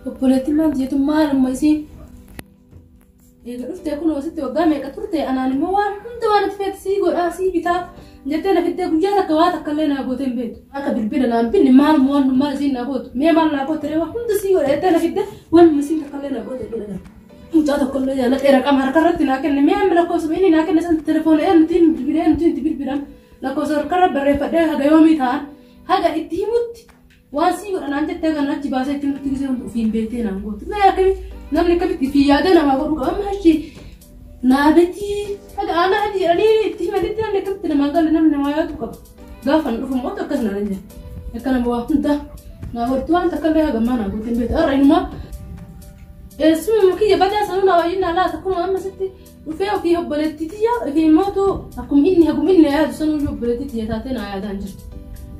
Obboleettiin maal jettu maalumma isiin? Eega dhuftee kun asitti waggaa meeqa turte anaan immoo waan hunda waan ati feete sii godhaa sii bitaa jettee na fiddee guyyaa takka waa takka illee naa gootee hin beektu. Akka bilbila naan binne maaluma waan maal isiin naa gootu mee maal naa goote waan hunda sii godha jettee na fiddee waan isiin takka illee naa goote hin Mucaa tokko illee jaalladhee raqama harka irratti naa kenne mee amma lakkoofsa inni naa kenne san telefoona eenyutiin bilbilee eenyutiin itti bilbilan lakkoofsa harka irra barreeffadhee haga yoomii ta'an haga itti himutti waan sii godha naan jettee kan achi baasee itti himutti gisee hundi ofiin beektee naan gootu. Mee akkami namni akkamitti fi yaadee namaa godhu qaba amma achi naa betii haga aanaa achi jedhanii itti himanitti namni akkamitti namaa galle namni namaa yaadu qaba. Gaafa nu dhufu immoo akkas naan jedhe. Akka nama waa hunda naa godhtu waan takka illee haga ammaa naa goote hin beektu. Har'a inumaa eessuma kiyya badaa sanuu naa wajjin naa laata akkuma amma sitti dhufee ofii obboleettii tiyya ofii immootu akkuma inni haguma inni yaadu sanuu obboleettii tiyya taatee naa yaadaan jirti.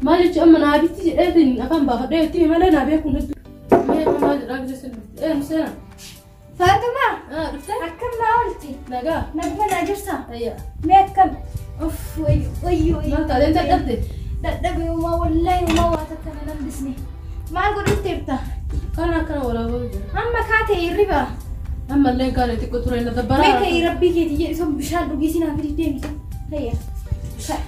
Maal jechuun amma naa bitti jedheetiin afaan baafadhee itti malee naa beekuun hedduu. Mee amma maal jedhaa gisee sin dhufte? Ee seenaa. Faatuma, Dhuftee? Akkam naa oolti? Nagaa. Naguma naa jirta? Ayya. Mee akkam? Uff, wayyo, wayyo, wayyo. Maal taateen dadhabde? Dadhabe uumaa wallahi uumaa waa takka na lambisne. Maal godhutti jirta? Kana akkana walaabaa jira. Amma kaatee hirriba. Ammallee kaane xiqqoo ture na Mee dabbaraa. ka'ii rabbii keetii jedhi sun bishaan dhugii sinaa fidi deemte. Hayya. Ka'i.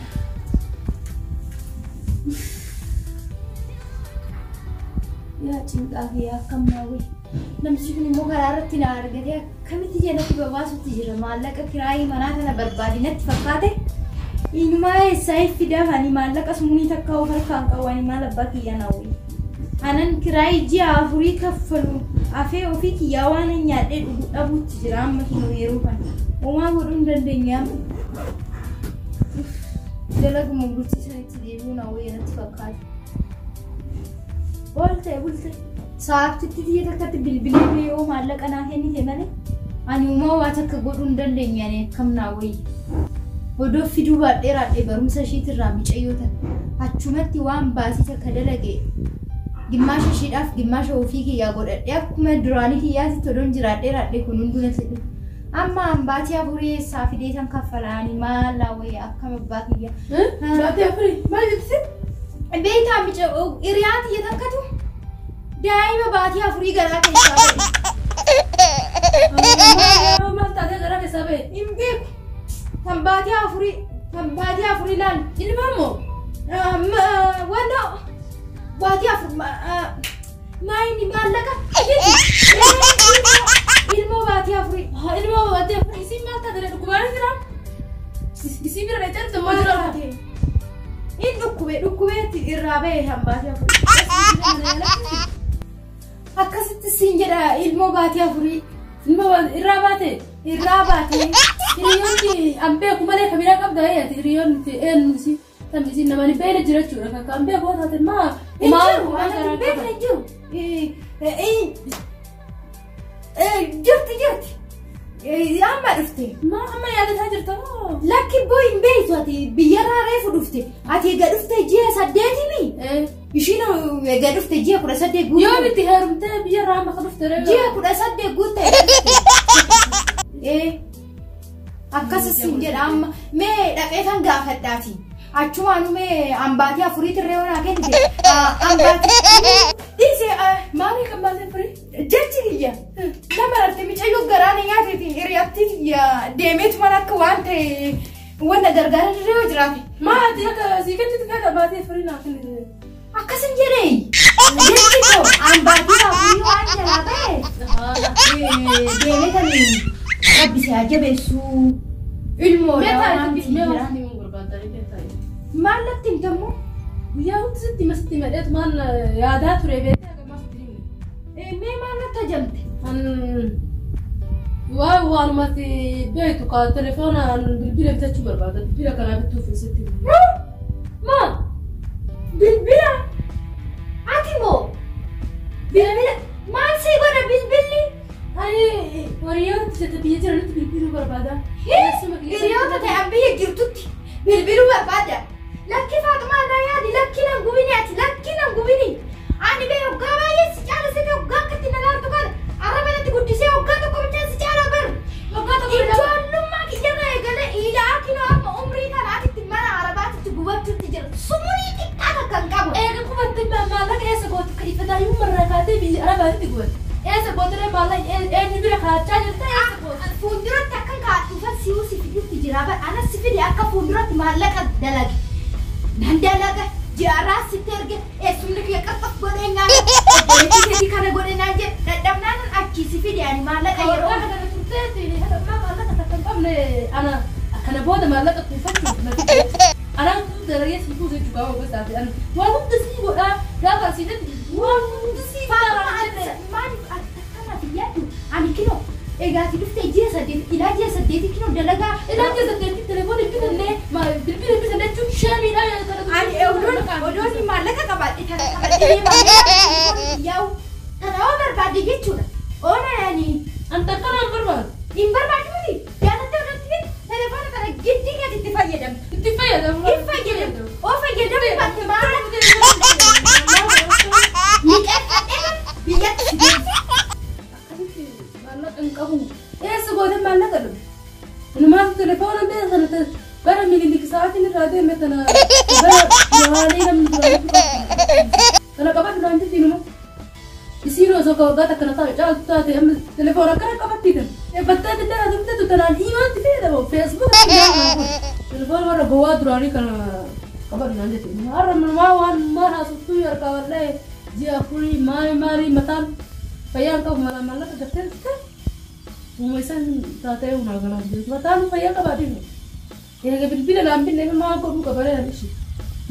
Yaa cinqaa fi yaa akkam naa wayya. Namtichi kun immoo karaa irratti na argatee akkamitti jalatti babaasutti jira. Maallaqa kiraayii manaa kana barbaadi natti fakkaate. Inumaa eessaa fidaaf ani maallaqa sumnii takka of harkaan qabu ani maal abbaa kiyyaa naa wayya. Anan kiraayii ji'a afurii kaffalu afee ofii kiyyaa waan hin nyaadhee dhugu dhabuutti jira amma kinoo yeroo kana. Homaa godhuu hin dandeenye amma. Dalaguma bultii sanitti deebi'uu naa wayya natti fakkaate. Oolte bulte sa'aatitti tiyya takkatti bilbilee mee yoo maallaqa naa kennite malee ani uumaa waa takka godhuu hin dandeenye ani akkam naa wayya. Odoo fiduu baadhee raadhee barumsa ishiitirraa micayyoo tana achumatti waan baasii takka dalage gimmaasha ishiidhaaf gimmaasha ofii kiyyaa godhadhee akkuma duraanii kiyyaatti odoon jiraadhee raadhee kun hunduu natti dhufu. Amma an baatii afurii eessaa fidee san kaffalaani maal naa wayya akkam abbaa kiyya. Baatii afurii maal jettisi? Beektaa mica hiriyaa tiyya takkatu daa'ima baatii afurii garaa keessaa ba'e. Maal taatee garaa keessaa ba'e? Hin beeku. Kan baatii afurii laal. Ilma moo? Wannoo baatii afur maa inni maallaqa ilmoo baatii afurii. Ilma baatii afurii isiin maal taatee dhukkubaa jira? Isii bira dheechaa moo jira? Inni dhukkube dhukkubeetti irraa ba'e kan baatii afurii. Akkasitti siin jedha ilmoo baatii afurii. Ilma irraa baate? Irraa baate. Hiriyoonni an beeku malee kan biraa qabda eeyyati hiriyoonni eenyu si kan isin nama hin beekne jira jechuudha kan an beeku taate maa Hin jiru, ana hin beekne hin jiru. Jirti jirti. Amma dhufte. Maa amma yaadataa jirta moo? Lakki boo hin beektu ati biyyarraa reefu dhufte. Ati egaa dhufte ji'a saddeetimi. Ishiin egaa dhufte ji'a 18 guutte. Yoo itti heerumtee biyyarraa amma kan dhufte reefu. Ji'a 18 guutte. Akkas siin jedha amma mee dhaqee kan gaafadhaati. Achumaanu mee ambaatii afurii tirree yoo kennite ambaatii dhiise. Maalii kan baatii afurii? Jechi kiyya nama rarte micayyoo garaa na nyaateetiin hiriyaatti kiyya deemeetu mana akka waan ta'e wanna gargaara dirree yoo jiraate. Maa ati akka sii kennitu fedha baatii afurii naa kennite. Akkasin jedhee jechi koo ambaatii afurii waan jalaa ta'e deemee kan rabbi si haa jabeessu ilmoodha waan Mee jira. waan himuun barbaaddaa taa'e. Maal natti himtammoo? Guyyaa hundi sitti hima sitti madheetu maal yaadaa ture beektee haga maas sitti himne. Mee maal natti ajamte? Waa waanumatti beektu ka telefoonaan bilbila bitachuu barbaada. Bilbila kanaa bituuf sitti himne. Maa? Bilbila? Ati moo? Bilbila? Maal sii godha bilbilli? Ani hiriyoota jette biyya jiranitti bilbiluu barbaada. Hiriyoota ta'an biyya jirtutti bilbiluu barbaada. Lakki Faaxumaa irraa yaadi lakki nan gubini ati lakki nan gubini. Ani bee hoggaa baay'ee si caala si hoggaa akkatti na laartu kana arraba natti guddisee hoggaa tokko bichaa si caala baru. Waggaa tokko. Ijoollummaa kiyyarraa eegalee ilaa kinoo amma umrii kanaatitti mana arabaatitti gubachuutti jira. Sumurii xiqqaa takka hin qabu. Eega qubatte maallaqa eessa gootu kan ifa daa'imummaa irraa kaatee biyya arabaatti goote? Eessa gootiree maallaqa eenyu bira kaa'achaa jirta eessa goote? Fuulduratti akka kaa'atuufan si'uu si fidutti jira. Bar anas si fide akka fuulduratti maallaqa dalage. Nan dalaga ji'arraa sitti erge eessumni kiyya qaqqaf godhee nyaata. Obboleettii keetii kana godhe naan jedhe dadhabnaan achii si fide ani maallaqa yeroo. Waggaa kana turteetti haadha maallaqa takka hin qabne ana kana booda maallaqa kuufachuuf na fide. Anaan kun dalagee sii kuusa jechuudha qaama gosa taate. Waan hunda sii godhaa gaafa asii jedhu waan hunda sii godhaa. Maaliif akkanaaf hin yaaddu? Ani kinoo egaa ati dhuftee ji'a 8 ilaa ji'a 8 kinoo dalagaa. Ilaa ji'a 8 telefoon bitannee bilbila bitannee jechuun shamiidha. Ani odoon maallaqa qabaadhe kana qabadhee maallaqa yaa'u kana yoo barbaade jechuudha. Oona ani Anta akkanaan barbaadu. Hin barbaadu miti. Jaalattee odoon telefoona kana giddii keetti itti fayyadamtu. Itti fayyadamu. Hin fayyadamu. Oo fayyadamu baatte maallaqa liqeeffadhee biyyatti si deebisa. Akkasitti maallaqa hin qabu. Eessa gootee maallaqa dhabu? Inumaatu telefoona bee sana bara Minilik sa'aatiin irraa deeme tana bara Yohaanii namni duraanii kana qabadhu naan jetti inuma. Isiin osoo ka waggaa takka na taa'e caaltu taate amma telefoona akkana qabattii tan. Eebbattee illee haa tumtetu tanaan himaatti fayyadamu. Feesbuuk telefoona warra gowwaa duraanii kana qabadhu naan jetti. Har'a manumaa waan maal haasoftuu harkaa wallee ji'a afurii maali maali mataan fayyaan qabu maallaqa gartee dhuftee. Uuma isaan taatee hunaa galaa jiru. Mataan fayyaa qabaatiif. Eega bilbila naan binne maal godhuu qabaree ani ishee.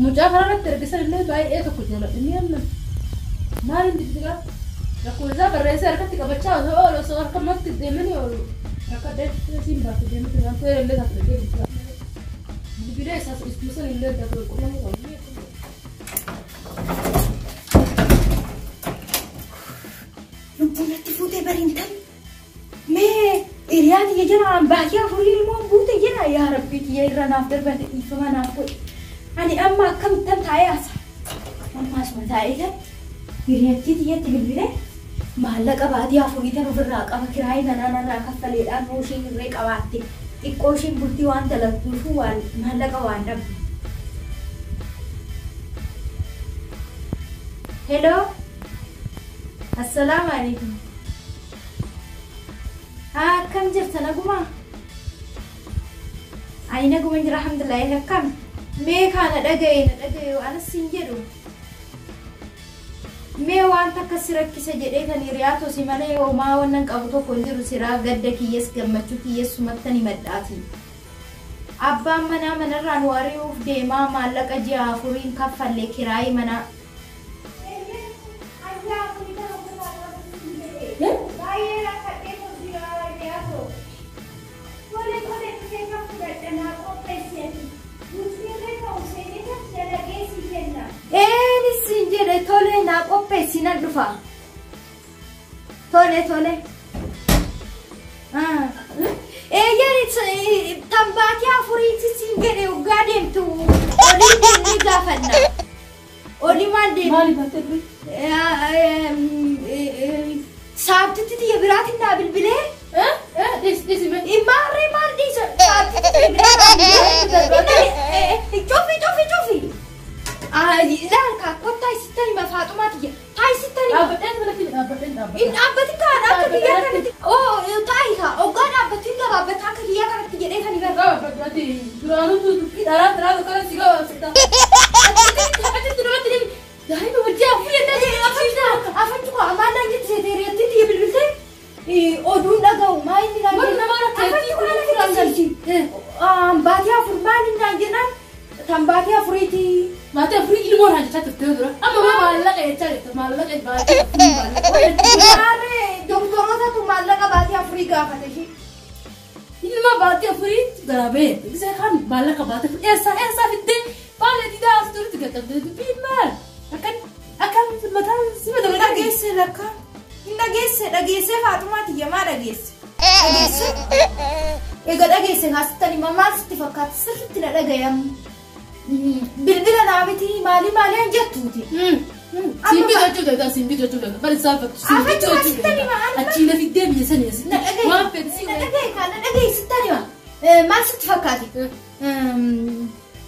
Mucaa kanarratti ergisan illee baay'ee tokko jaaladha. Inni amma maal inni diddigaa? Rakkoo isaa barreessee harkatti qabachaa osoo oolu osoo harkamatti deemanii oolu. Rakkadhee siin baafte deemte waan ta'e illee taate deemte. Bilbila isaas istuusan illee taate qulqulluu qabu. Lubbuun natti fuutee bariin tan. Mee hiriyaan kiyya jala baay'ee afurii ilmoon buute jira yaa rabbii kiyya irra naaf darbate dhiifama naaf godhe. Ani amma akkamittan taa'ee haasa. Amma asuma taa'ee kan hiriyattii kiyyatti bilbilee maallaqa baatii afurii tan ofirraa qaba kiraayii tanaan irraa kaffaleedhaan hoo isheen irree qabaatte xiqqoo isheen bultii waan dalagduufu waan maallaqa waan dhabdu. Hello. Assalaamu alaikum. Akkam jirta nagumaa? Ani naguma jira alhamdulillah akkam? Mee kana dhagaye na dhagaye anas siin jedhu. Mee waan takka si rakkisa jedhee kan hiriyaa si malee homaa wannan qabu tokko hin jiru siraa gadda kiyyas gammachuu kiyyas sumattan himadhaati. Abbaan manaa manarraa nu ari'uuf deemaa maallaqa ji'a afuriin kaffallee kiraayii manaa. Eenis siin jedhe tole naa qopheessi nan dhufa. Tole tole. Eeyyaan tan baatii afuriitti siin jedhe waggaa deemtu olii deemnee gaafanna. Olii maal deemtu? Maali baatee dhufe? Saabtitti xiyya biraatiin naa bilbilee. Dhis dhis mee. Maarree maal dhiisa? Saabtitti xiyya biraatiin naa bilbilee. Cufi cufi cufi. Ilaal kaa kottaa isittan hima Faaxumaa tiyya. Taa isittan hima. Dhaabbadheen kanatti dhaabbadheen dhaabbadheen. Hin dhaabbatin kaa akka kiyyaa kanatti. Oo taa'i kaa oggaa dhaabbatin gabaabbata akka kiyyaa kanatti jedhee kan hima. Gabaabbadhu duraanuu dubbii dharaa dharaa tokko si gabaabsita. Achitti namatti nimi. Daa'ima wajjin afurii jedhee Afantu koo maal naan jette seeteeriyatti tiyya bilbiltee oduun dhaga'u maa inni naan Wanti nama rakkeetti Afantu koo naan jette baatii afur maal inni naan jennaan tan baatii afuriiti. Maatii afurii ilmoo naan jechaa turte dura. Amma maa maallaqa jechaa jirta maallaqa baatii afurii maallaqa. Maarree doktorootatu maallaqa baatii afurii gaafate ishee. Ilma baatii afurii garaa ba'e. Isa kan maallaqa baatii afurii eessaa eessaa fiddee baala didaa as turitti gaqqabdee dubbiin maal? Akkan akkan mataan si madala Dhageesse lakka. Hin dhageesse dhageessee Faaxumaa tiyya maa dhageesse? Dhageesse? Egaa dhageesse kaasittan hima maal sitti fakkaata sirriitti na dhagayam. Bilbila naa miti maali maali an jettuuti. Simbi gochuu danda'a simbi gochuu danda'a bari saalfattu simbi gochuu danda'a. Achii na fiddee biyya sanii asitti waan fedhe si Na dhagaye kaa na dhagaye sittan hima. Maal sitti fakkaate?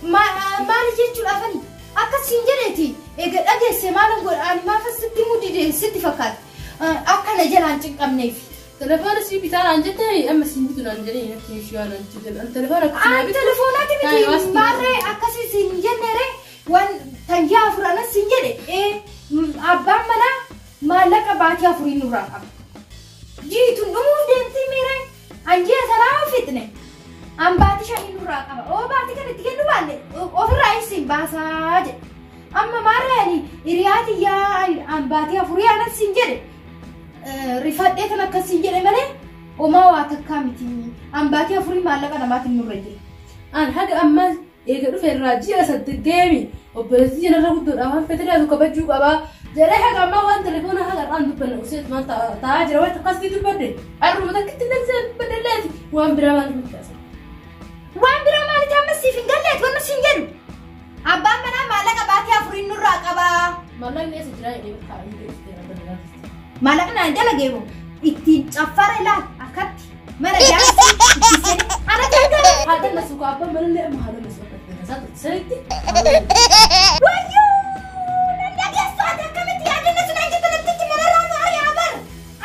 Maali jechuudha afani? Akkas siin jedheeti. Egaa dhageesse maal godha ani maaf sitti mudide sitti fakkaate. Akka na jalaan cinqabneef. Telefoona sii bitaa naan jettee amma siin bitu naan jedhee natti ishee waan naan jedhan. Telefoona akkasii An telefoonatti miti maarree akkasii siin jenneere waan tan ji'a 4 anas siin jedhe abbaan manaa maallaqa baatii 4 nurraa qaba. Jiituun dhumuuf deemtii miiree an ji'a sanaa fixne an baatii 5 nurraa qaba. Oo baatii kana itti kennu baanne ofirraa isin baasaa jedhe. Amma maarree ani hiriyaati yaa an baatii 4 anas siin jedhe. Rifadhee kan akkasiin jedhe malee homaa waa takkaa miti. An baatii 4 maallaqa namaatiin nurra jira. An haga ammaa eega dhufe irraa ji'a 8 geemi obboleettii jenarra guddoodha waan fedhe dhaatu kabajuu qabaa. Jedhee haga ammaa waan telefoona haga irraan dubbanne useet maal ta'aa jira waan akkasitti dubbadde. Har'uma takkitti illee dubbadde illeeti waan biraa maal nutti haasa. Waan biraa maalitti amma siif hin galleet wanni siin jedhu. Abbaan manaa maallaqa baatii 4 nurraa qabaa. Maallaqni eessa jiraa jedhee bakka inni itti Maallaqni aan dalageemu ittiin caffara ilaal akkatti mana jaarsi itti seeni ana gargaara. Haadha nasuuka abbaan manallee amma haadha nasuuka akka sanitti. Wayyoo! Nan dhageessu ati akkamitti yaaddanna sun anjata namtichi manarraa nu ari'aa bar.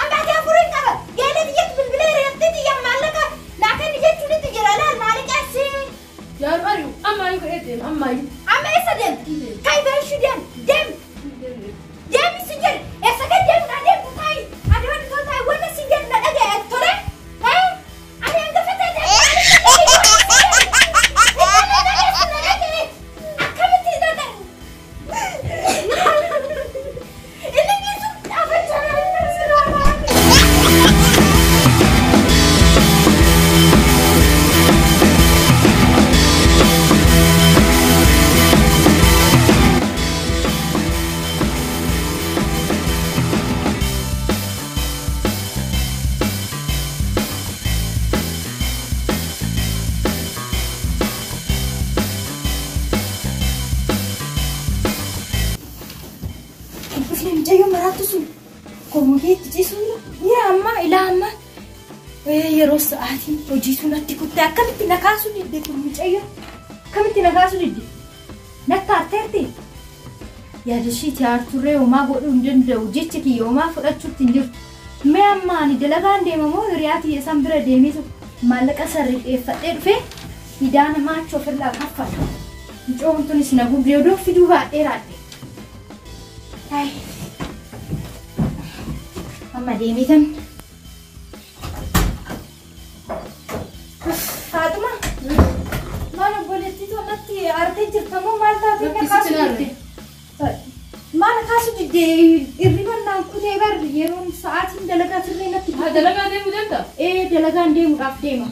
An baatii 4 hin qaba. Geelee xiyyatti bilbilee reeftee xiyyaa maallaqa naa kenni jechuun itti jira laal maaliqaasi. Yaan ari'u ammayyuu ka'ee deema ammayyuu. Amma eessa deemti? Kayi baay'ishuu deem deem deemi si jedhe eessa kan deemu naa deemtu taayi ati wanti tol taayi wanna si jedhu na dhaga'e ati tole. Ani hangafa ta'e akkamitti inni biisu afachaa. Dhufne mucayyoo maraattu sun komokeetti ciisuun miira ammaa ilaa ammaa yeroo sa'aatiin hojii sun natti kuttee akkamitti na kaasuu didde kun mucayyoo akkamitti na kaasuu didde natti aarteerti yaada ishiiti aarturree homaa godhuu hin danda'u jecha kiyya homaa fudhachuutti hin jirtu mee amma ani dalagaan deema moo hiriyaa tiyya san bira deemee maallaqa sarriqeeffadhee dhufee idaa namaa achi ofirraa kaffala mucoon tunis na gubdee odoo fiduu baadhee raadhe. Ay. Amma deemitan. Faatuma. Maal obboleettii natti aartee jirta moo maal taatee na kaasuu didde? Maal kaasuu didde hirriba naan kutee bar yeroon sa'aatiin dalagaa turre natti Haa dalagaa deemuu deemta? Ee dalagaan deemuudhaaf deema.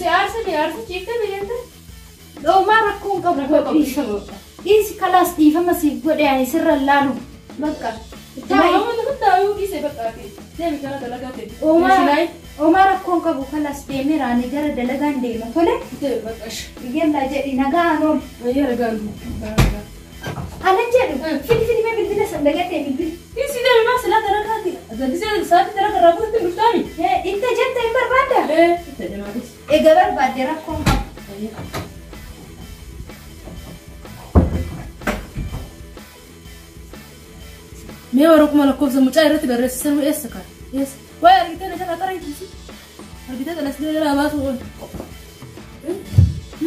Si aarsa ni aarsa ciiftee deemta? Dhoomaa rakkoo hin qabu. Dhiisi kalaas dhiifama siif godhe ani sirra laalu. Bakka. Namoonni hundaa'uu dhiisee bakka deemi gara dalagaa ta'e. Homaa rakkoon qabu kalas deemeera ani gara dalagaan deema tole. Yalla jedhi nagaan ool. Wayyaa nagaan. Anan jedhu fili fili mee bilbila san dagatee bilbila. Dhiisi deemi maa silaa dalagaati. Agarsiisee sa'aatii dalagaa irraa buutti hin dhuftaami. Itti jette hin barbaadda? Itti deemaadhis. Egaa barbaadde rakkoon qabu. Mee waraquma lakkoofsa mucaa irratti barreessisan eessa kan? Eessa? Waa'ee argitee na jala qara itti. Argitee kanas jalaa baasu oolu.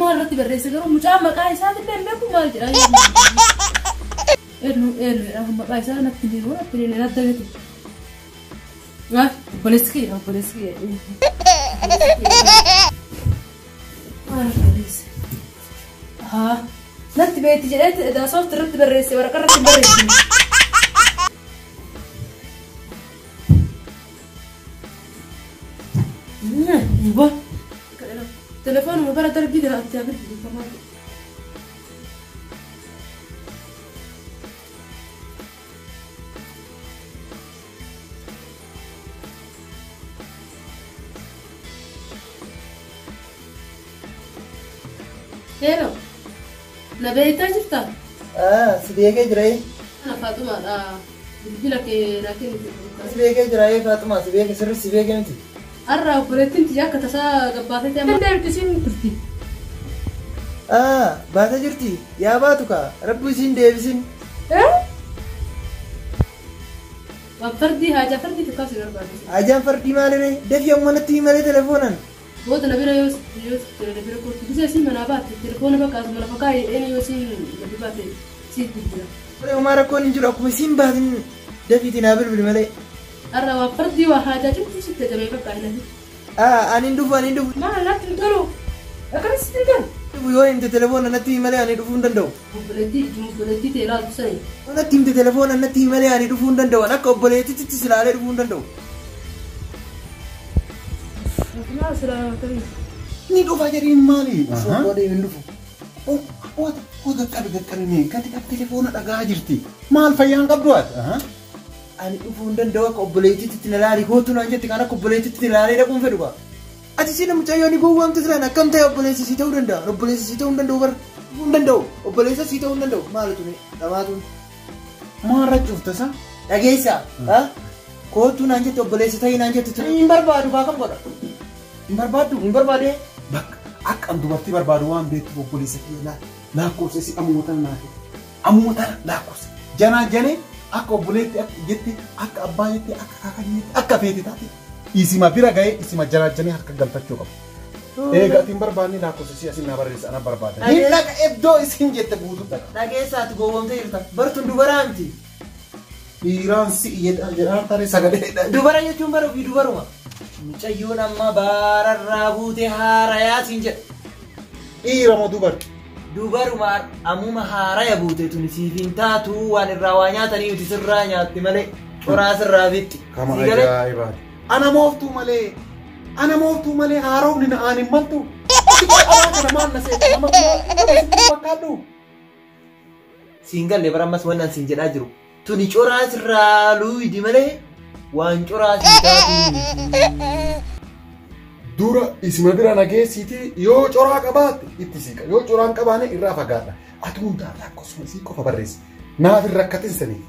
Maal irratti barreesse garuu mucaa maqaa isaatillee hin beeku maal jedhaa Eenyu eenyu jedhaa maqaa isaa natti hin himu natti hin natti dagate. Obboleessi kiyya obboleessi kiyya. Maal barreesse? Haa natti beekti jedhee soofti irratti barreesse waraqaa irratti barreesse. Wah, telefoon bara darbii jira ati abir bilbilamaa. Hello, na beektaa jirtaa? Si beekee jira. Ana Faaxumaadha. Bilbila kee naa kennite. Si beekee jira Faaxumaa si beekee sirri si beekee miti. Har'a obboleettiin tiyya akka tasaa gabbaatee ta'e amma deemti isiin turti. Baatee jirti yaa baatu kaa rabbi isiin deebisin. Waan fardii haajaa fardii xiqqaa si barbaachisa. Haajaan fardii maaliree? Dafii amma natti himi malee telefoonaan. Booda na bira yoo na bira kootu gisee siin manaa baate telefoona bakka asuma lafa kaa'ee jedheen yoo siin gadi baate siif bilbila. Homaa rakkoon hin jiru akkuma siin baatin dafiitii naa bilbili malee. Har'a waan fardii waa haajaa cimtuu sitti ajamee bakka hin hafi. Ani hin dhufu ani hin dhufu. Maal natti hin tolu? Akkamitti sitti hin tolu? Dhufu yoo himte telefoona natti himi malee ani dhufuu hin danda'u. Obboleettii obboleettii ta'e ilaaltu sani. Natti himte telefoona natti himi malee ani dhufuu hin danda'u. Akka obboleettiitti si ilaalee dhufuu hin danda'u. Ni dhufa jedhiin maali? Osoo hin dhufu. Oo qaqqabi qaqqabi mee gadi qab telefoona dhagaa jirti. Maal fayyaan qabdu ati? Ani dhufuu hin danda'u akka obboleettiitti na ilaali kootu naan jette kan akka obboleettiitti ilaalee dhaquun fedhu kaa. Ati si mucayyoo ni gowwaamte turan akkam ta'e obboleessa sii ta'uu danda'a? Obboleessa sii ta'uu hin danda'u bara. Dhufuu hin danda'u. Obboleessa sii ta'uu hin danda'u. Maali tuni? Dhamaatuun. Maal rachuufta isaa? Dhageessaa? Kootu naan jette obboleessa ta'ii naan jette tuni hin barbaadu kaa kam godha? Hin barbaaddu? Hin barbaadee? Bakka akka an dubartii barbaadu waan beektuuf obboleessa kee lakkoofsa isii ammuma tana naa kenni. Ammuma tana lakkoofsa. Janaa janee akka obboleetti akka jette akka abbaa jette akka kaakayyee jette akka feete taate isima bira ga'ee isima janaa janee harka galfachuu qabu. Egaa ati hin barbaanne lakkoofsa isii asin naa barreessa ana barbaada. Hin dhaqa iddoo isin jette guutuu dhaqa. Dhageessaa ati gowwoomtee jirta. Bartuun dubaraa miti. Dhiiraan si'i jedhaan taree sagalee. Dubara jechuun bara ofii dubaruma. Mucayyoon amma baararraa buute haarayaa siin jedha. Dhiira moo dubara? Dubaruma ammuma haaraya buute tuni siif hin taatu waan irraa waa nyaatanii miti sirraa nyaatti malee coraa sirraa fixxi. Kama ajaa'ibaati. Ana mooftuu malee ana mooftuu malee haaromni na aan hin maltu. Ati kana maal na seeta nama fakkaadhu. Siin galle bara ammas wannan siin jedhaa jiru. Tuni coraa sirraa luuyidi malee waan coraa siin taatu. Dura isima bira nageessiiti yoo coraa qabaatte itti siiqa yoo coraan qabaane irraa fagaadha. Ati hundaa lakkoofsuma isii qofa barreessi. Naaf hin rakkatin saniif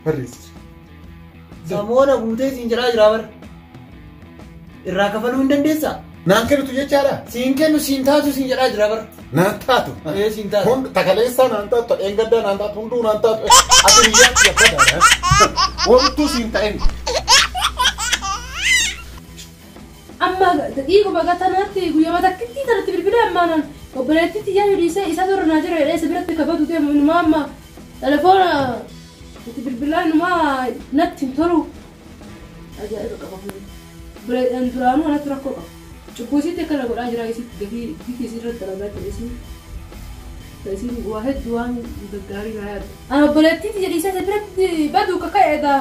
barreessi. Samoona guutee siin jedhaa jira bara. Irraa kafaluu hin dandeessaa? Naan kennitu jechaadha. Siin kennu siin taatu siin jedhaa jira bara. Naan taatu. Ee siin taatu. Hund takaleessaa naan taatu dheengaddaa naan taatu hunduu naan taatu. Ati biyyaatti yabbadaadha. Wantuu siin ta'in. Amma daqiiquma gatanaatti guyyaa takkitti tanatti bilbila ammaa naan obboleettiitti yaa dhiisee isa torra naa jira jedhee isa biratti kabatu deemu inumaa amma telefoona itti bilbilaa inumaa natti hin tolu. Ajaa'iba qaba kun. Obboleettiin duraanuu anatti rakkoo qaba. Cubbuu isiitti akkana godhaa jira isiitti gafii gifii isiirratti dalagaa jira isiin. Isiin waa hedduu waan gaggaarii naa yaaddu. Ana obboleettiitti jedhiisee isa biratti badu kaka'e egaa.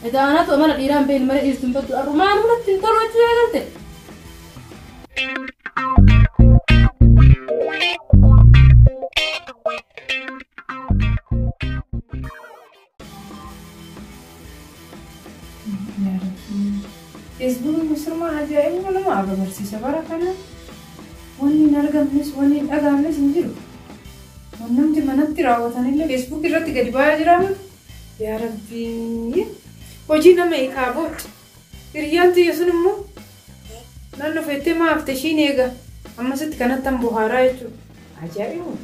Edaa anatu amala dhiiraan beeknu malee dhiirtu hin baddu. Arrumaan natti hin tolu jechuu eegalte. Feesbuukiin kun sirma ajaa'ibuma nama agarsiisa bara kana. Wanni hin argamnes wanni hin dhagahamnes hin jiru. Namni manatti raawwatanillee feesbuuk irratti gadi ba'aa jira. Yaa Rabbii. Hojii nama hiikaa booda. Hiriyyaan tiyya sun immoo naannoo feettee maa hafte ishiin eega. Ammasitti kanatti han bohaaraa jechuudha. Ajaa'ibu.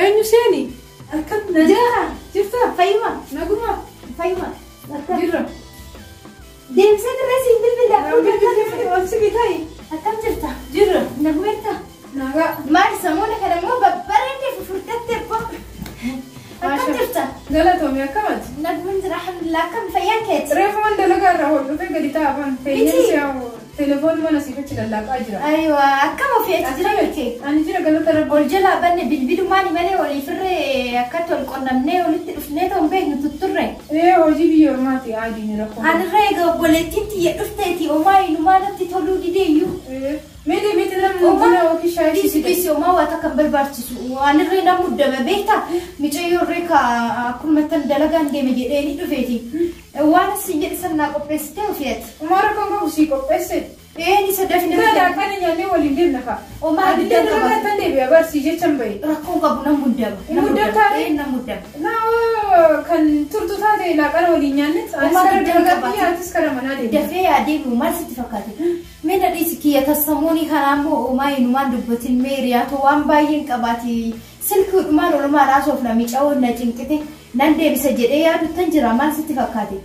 Eenyu seeni? Akkam nagaa? Jirtaa? Fayyuma. Naguma? Fayyuma. Jirra. Deebisee dirree siin bilbila. Ol si bitaayi. Akkam jirta? Jirra. Nagumeetta? Nagaa. Maal samuuna kana immoo babbareedee fufurdattee boo. Akkam jirta? Galatoomii akkamati? Nagumin jira alhamdulillah akkam fayyaan keeti? Reefu dalagaa irraa hordofee gadi ta'a afaan fayyaan si'aawu telefoon mana siif achi lallaaqaa jira. Aywa akkam ofii achi jira kee? Ani jira galata rabbi. Ol jalaa banne bilbilumaani malee waliifirree akkatti wal qunnamnee walitti dhufnee ta'uu hin beeknu tutturre. Ee hojii biyya ormaati adiin rakkoo. Anirree egaa obboleettiin tiyya dhufteeti homaa inumaa natti toluu dideeyyuu. Meeti meeti namni buna yookiin shaayii Dhiisi dhiisi homaa waa takka hin barbaachisu. Anirree na muddame beektaa mucayyoo irree ka akkuma tan dalagaan deeme jedhee ni dhufeeti. Waan isin jedhe sana naa qopheessitee ofii ati. Homaa rakkoon qabu sii qopheesse. Een isa dafne Gadaa kana nyaannee waliin deemna fa'a. Homaa Ani abidda dalagaa qaba. tan deebi'a barsii jechan bahe. Rakkoon qabu nan muddama. Hin muddamtaa? Een nan muddama. Naa kan turtu taate laaqana waliin nyaannet anis Homaa kara abidda dalagaa qaba. biyya atis kara manaa deemna. Dafee adeemu maal sitti fakkaate? Mee na dhiisi kiyya tassamuuni kanaa immoo homaa inumaan dubbatin mee hiriyaatoo waan baay'een qabaati. Silkiidhumaan olumaa raasoof na miica'oo na cinqite. Nan deebisa jedhee yaaduttan jira maal sitti fakkaate?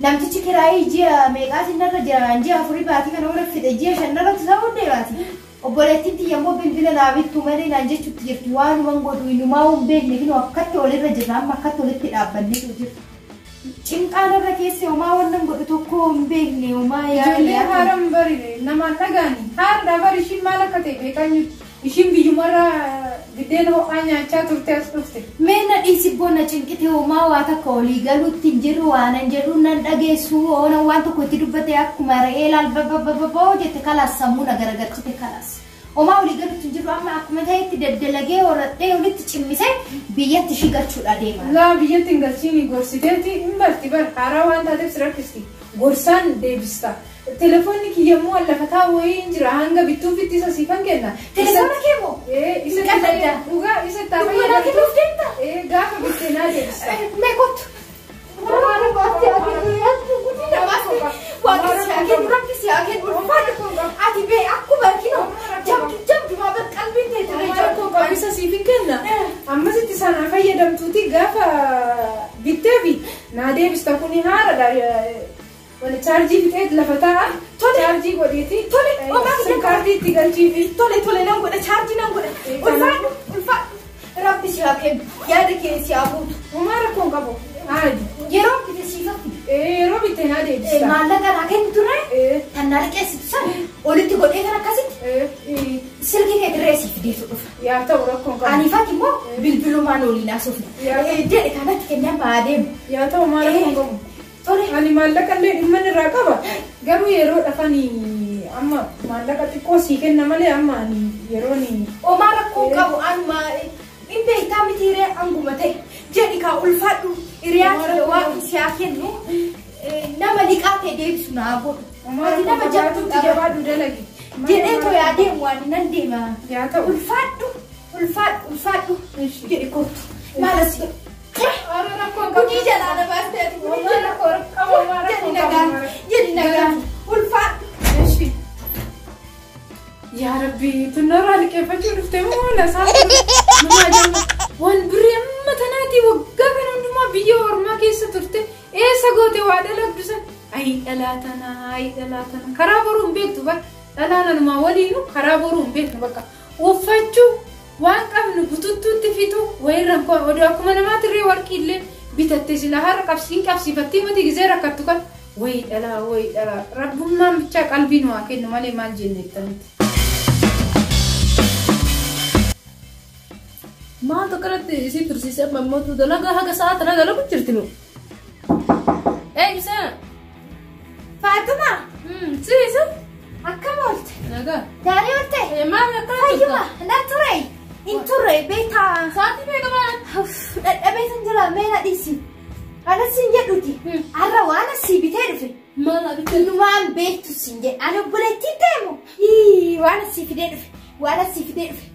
Namtichi kiraayii ji'a meeqaatiin narra jira ji'a 4 baatii kana hora fide ji'a 5 narratti ta'uu deebaati. Obboleettiin tiyya immoo bilbila naa bittu malee naan jechuutti jirti waanuman godhu inumaa hin beekne kinoo akkatti olirra jirra amma akkatti olitti dhaabbannee jirra. Cinqaan irra keessa homaa wannan godhu tokko hin beekne homaa yaa'ee. Ijoollee haaran bari namaan dhagaani. Haadha bari ishiin maal akka ta'e beekaa jirti. Ishiin biyyumarra biddeen ho'aa nyaachaa turte as dhufte. Mee na dhiisi boona cinqite homaa waa takka olii galuutti hin jiru waanan jedhu nan dhageessu oonan waan tokko itti dubbate akkuma re'ee laal bababababoo jette kalaas sammuu na garagalchite kalaas. Homaa olii galuutti hin jiru amma akkuma ta'etti daddalagee horadhee olitti cimmisee biyyatti ishii galchuudha deema. Laa biyyatti hin galchiini gorsiteeti hin barti bar haaraa waan taateef si rakkisti. Gorsaan deebista. Telefoonni kiyya immoo lafa taa'u wayii hin jira hanga bittuufitti isa siifan kenna. Telefoona kee moo? Isa dhugaa isa itti fayyadamtuuf deemta? Gaafa bittee naa deebista. Mee kottu. Ati bee akkuma kinoo jabdu jabdu maa qalbiin ta'e ture jabdu. Isa siifin kenna. Ammasitti sana fayyadamtuuti gaafa bitteefi naa deebista kuni haaraadha. Wani chaarjii bitee lafa taa'a. Tole. Chaarjii godheeti. Tole. Sim kaardii itti galchiifi. Tole tole nan godha chaarjii nan godha. Ulfaadhu ulfaadhu. Rabbi si haa kennu yaada kee si haa guutu. Homaa rakkoon qabu. Haadi. Yeroo bite siifatti. Yeroo bitte naa deebista. Maallaqa naa kennu turre. Kan naa liqeessitu sana olitti godhee kan akkasitti. Silkii kee dirree siif fideetu dhufa. Yaa ta'u rakkoon qabu. Aniifati immoo bilbilumaan oliin haasofna. Jedhe kanatti kennee amma adeemu. Yaa ta'u maa rakkoon qabu. Tole. Ani maallaqa illee dhimma irraa qaba. Garuu yeroo dhafanii amma maallaqa xiqqoo sii kenna malee amma ani yeroo ni. Homaa rakkoon qabu anuma hin beektaa miti hiree anguma ta'e jedhi kaa ulfaadhu hiriyaa waaqni si haa kennu nama liqaa ta'e deebisu naa godhu. Ati nama jabduutti jabaadhu dalagi. Jedhee too yaa deemu ani nan deema. Yaa ta'u. Ulfaadhu ulfaadhu ulfaadhu jedhi kottu maal as godhu. Gudii jalaa na baastee ati gudii jalaa. Jedhi nagaan jedhi nagaan ulfaadhu. Yaa Rabbi tunnarraa liqeeffachuu dhuftee moo lasaa nama jenna waan birrii amma tanaatii waggaa kana hundumaa biyya ormaa keessa turte eessa goote waa dalagdu san ayi dhalaa tana ayi dhalaa tana karaa boruu hin beektu bara dhalaa nanumaa waliinu karaa boruu hin beeknu bakka uffachuu waan qabnu bututtuutti fitu wayirraan oduu akkuma namaatirree warqii illee bitatte sila har'a qabsiin qabsiifattee mati gizee rakkattu kan wayi dhalaa rabbummaan bichaa qalbii nu haa kennu malee maal jenneettaniti. Maaltu akkanatti isii tursiisee amma immoo dalagaa haga sa'a tana dalagu jirti nu. Eeyyisa. Faatuma. Siisa. Akkam oolte? Nagaa. Gaarii oolte? Maal akkana turte? Fayyuma na ture. Hin turre beektaa. Sa'aatii meeqa maal? Dadhabee jira mee na dhiisi. Anas hin jedhuti. Har'a waan asii bitee dhufe. Maal bitee? Waan beektu siin jedhe. Ani obboleettiin deemu. Waan asii fidee dhufe. Waan asii fidee dhufe.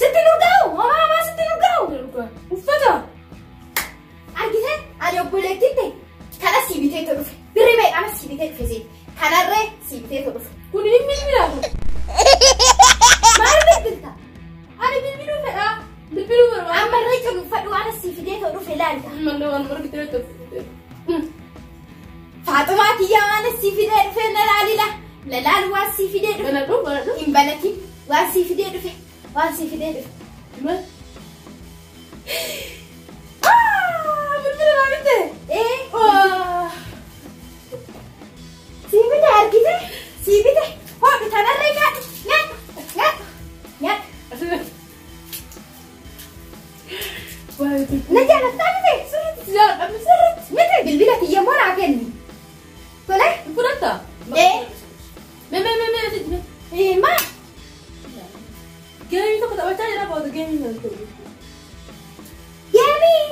Sitti nu ga'u! Homaa hamaa sitti nu ga'u! Uffata! Argitee ani obboleettiin ta'e kana sii bitee dhufe. Birri meeqaan sii bitee dhufe seeti. Kanarree sii bitee dhufe. Kun hin bilbilaa kun. Maal bilbilta? Ani bilbiluu fedhaa. Bilbiluu barbaada. Ammarree kan uffadhu waan sii fidee dhufe ilaalta. Ammallee waan argitee dhufe. Faaxumaa kiyyaa waan sii fidee dhufe na laalila. Na laalu waan sii fidee dhufe. Banadhu banadhu. Hin banatin waan sii fidee dhufe. Waan sii fidee dhufe. Maal? Bilbila naa bitte? Sii bite argite? Sii bite? Hoo bitanarree nyaadhu nyaadhu nyaadhu nyaadhu. Na jaalattaa miti? Sirriitti jaaladha sirriitti. Miti bilbila kiyya moo naa kenni? Tole? Fudhatta? Mee mee mee mee mee. Maa? Geemii tokko taphachaa jira booda geemii sana ta'u. Geemii!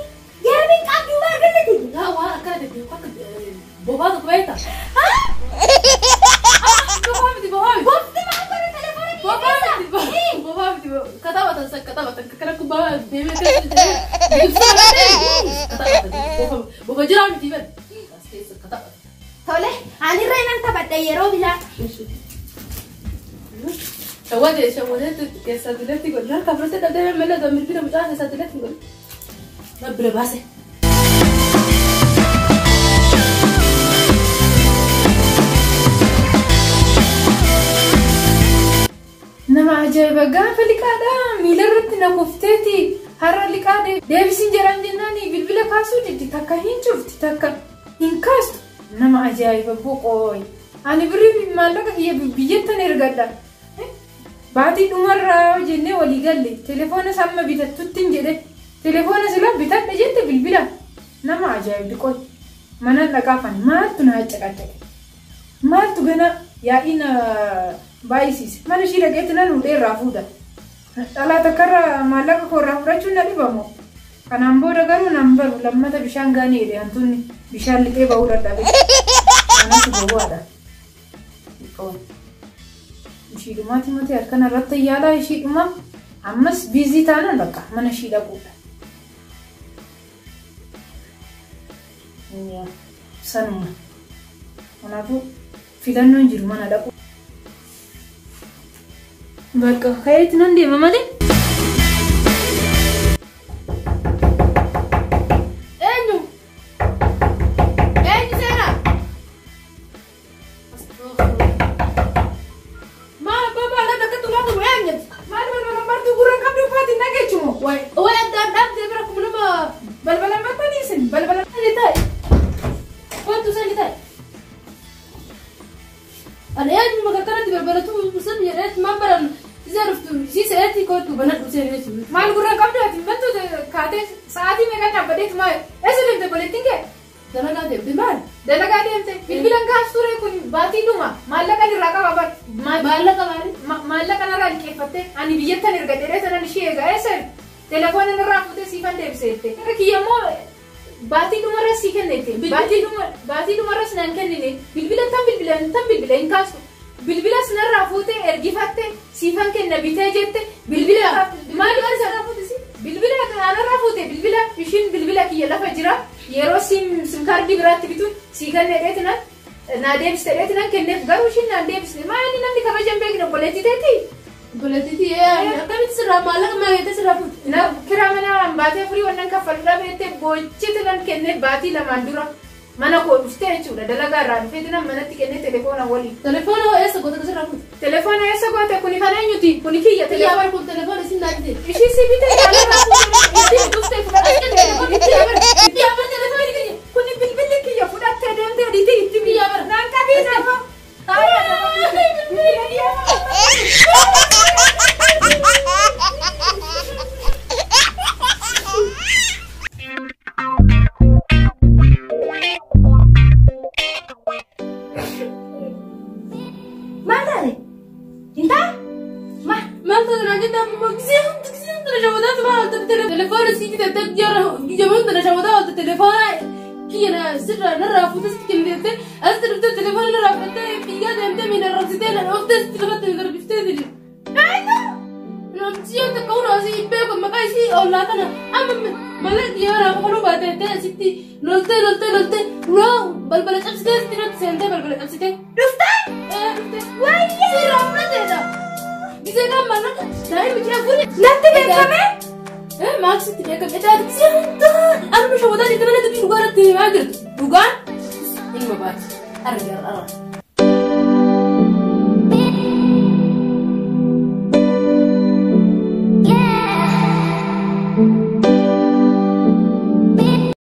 Geemii qabduu barbaadati. Yaa waan akkana ta'e akka bobaa tokko beekta. Bobaa miti bobaa miti. Bofti maal godhe telefoona kiyya keessa? Bobaa miti bobaa miti kataphatan san kataphatan kana kubbaa deemee keessa kataphatan boba jiraa miti bari as keessa kataphatan. Tole ani irra nan taphadha yeroo bilaa. Shawwade shawwade keessa diletti godhe harka fudhattee dhabdee malee bilbila mucaa keessa diletti godhe. Rabbi na baase. Nama ajaa'iba gaafa liqaadhaa miila irratti na kufteeti har'a liqaa deebisiin jedhaan jennaan bilbila kaasuu diddi takka hin cufti takka hin kaastu nama ajaa'iba boqooy ani birrii maallaqa kiyya biyyattan ergadha baatii dhumarraa jennee walii galle telefoona samma bitattutti hin jedhe telefoona sila bitadha jette bilbila nama ajaa'ibdi qoy manan dhaqaafan maaltu na caqaccaqe maaltu gana yaa'iin baay'isiise mana ishii dhaqeetti nan hudhee irraa fuudha dhalaa takkarra maallaqa koo irraa fudhachuun na dhibamu kanaan booda garuu nan baru lammata bishaan gaanii jedhe hantuunni bishaan lixee ba'uu dadhabe kanatu gowwaadha ishii dhumaati mati harkana irratti yaalaa ishii dhuma ammas biizii taanaan bakka mana ishii dhaquudha sanuma kanaafuu filannoon jiru mana dhaqu. Bakka ka'eetti nan deema malee. Eenyu? Eenyu seera? Maal abbaa maalaa takka tulaa qabu eenyu? Maal balbala martuu gurra qabdu uffati nageechumo. Wayi addaan dhaabdee bira kuma nama Balbala martaniisin balbala. Sani taa'e. Kootu sani taa'e. Ani eenyu bakka kanatti balbalatu san jedheetti maal baran isa dhuftu isii se'eetti kootu banadhu seeneetu. Maal gurra qabdu ati bantu kaatee sa'aatii meeqa dhaabbateetu maal eessa deemte boleettiin kee? Dalagaa deemte maal? Dalagaa deemte bilbilan kaastuu ree kun baatii dhuma maallaqa irraa qaba bar. Maallaqa maali? Maallaqa narraa liqeeffatte ani biyyattan erga dheeree sanan ishee egaa eessa telefoona narraa fuutee siifan deebisee kiyya immoo baatii dhumarras sii kennite baatii dhumarras naan kennine bilbila tan bilbila tan bilbila hin kaastu bilbilas narraa fuutee ergifatte siifan kenna bitee jette bilbila maal bilbila anarraa fuute bilbila ishiin bilbila kiyya lafa jira yeroo sim kaardii biraatti bituun sii kenne dheetinan naa deebiste dheetinan kenneef garuu ishiin naan deebisne maali namni kabaja hin beekne obboleettii teetii. Obboleettii akkamitti sirraa maallaqa maal sirraa fuute? Na kiraa mana baatee furii wannan kaffaludha beektee boochiti nan kennee baatii lamaan dura mana koo dhuftee jechuudha dalagaa irraa dhufeeti nan manatti kennee telefoona waliin. Telefoona eessa goote sirraa fuute? Telefoona eessa goote kuni kan eenyuti kuni kiyya telefoona kun telefoona isin naa bitee. Ishii si bitee kanarraa fuute ittiin dhuftee fudhattee Itti amma telefoona kiyya. Kuni bilbilli kiyya fudhattee deemtee dhiitee itti biyya bara naan qabii nafa. Maal taate? Intaa? Ma? Maal taate naan jette amma gisee hundi gisee hundi na shawwataa maal oolta telefoona sii bitattee guyyaa hunda na shawwataa oolta telefoona kiyya na sirraa narraa fuutee sitti kenniteettee asitti dhuftee telefoona narraa fudhattee fiigaa deemtee miina rabsitee na dhooftee sitti lafatti na darbiftee jiri. Namti yoo takka hunda asii beeku maqaa isii ollaa kana amma malee yoo naa kofaluu baateettee asitti loltee loltee loltee loo balbala cabsitee sitti natti seentee balbala cabsitee. Dhuftee? Ee dhuftee. Wayyee! Sirraa fudhateedha. Gisee kan maallaqa daa'imni kee fuudhe. Natti beekame? Maal sitti beekame? Edaa gisee hunda arma shawwataa jirti malee dubbii dhugaa irratti himaa jirtu. Dhugaan ilma baati. Arga arra.